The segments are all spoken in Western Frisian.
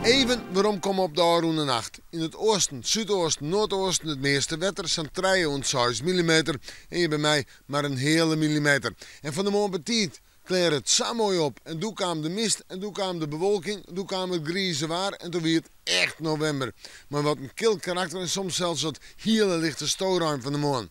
Even weromkomme op de ôfrûne nacht. Yn it oasten, súdoasten, noardoasten it measte wetter, sa'n trije oant seis millimeter. En hjir by my mar in heale millimeter. En fan 'e moarn betiid klearre it sa moai op en doe kaam de mist en doe kaam de bewolking, doe kaam it grize waar en doe wie it echt novimber. Mei wat in kil karakter en soms sels wat hiele lichte storein fan 'e moarn.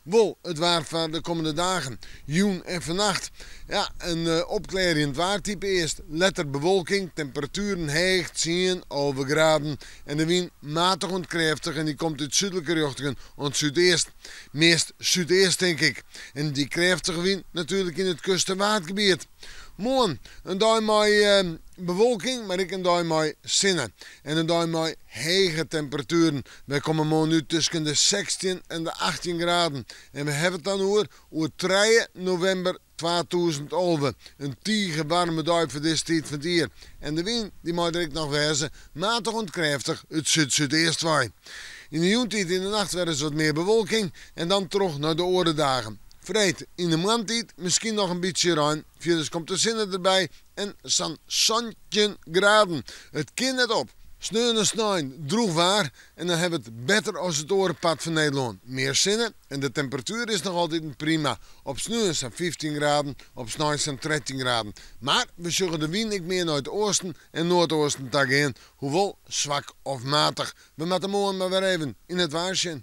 Wol it waar foar de kommende dagen, jûn en fannacht. Ja, in opklearjend waartype earst, letter bewolking, temperatueren heech, tsien, 11 graden en de wyn matich oant krêftich en dy komt út súdlike rjochtingen oant súdeast. Meast súdeast tink ik. En dy krêftige wyn natuerlik yn it kust en waadgebiet. Moarn in dei mei bewolking, mar ek in dei mei sinne. En in dei mei hege temperatueren. Wy komme moarn út tusken de 16 en de 18 graden. En we hawwe it dan oer oer trije novimber 2011. In tige waarme dei foar dizze tiid fan it jier. En de wyn dy mei der ek noch wêze, matich oant krêftich út súd-súdeast wei. Yn de jûntiid yn de nacht wer ris wat mear bewolking en dan troch nei de oare dagen. Freed yn de moarntiid miskien noch in bytsje rein, fierders komt de sinne derby en sa'n 17 graden. It kin net op. Sneon en snein drûch waar en dan hawwe we it better as it oare part fan Nederlân. Mear sinne en de temperatuer is noch altiten prima. Op sneon sa'n 15 graden, op snein sa'n 13 graden. Mar we sjogge de wyn ek mear nei it oasten en noardoasten ta gean, hoewol swak of matich. We moatte moarn mar wer even yn it waar sjen.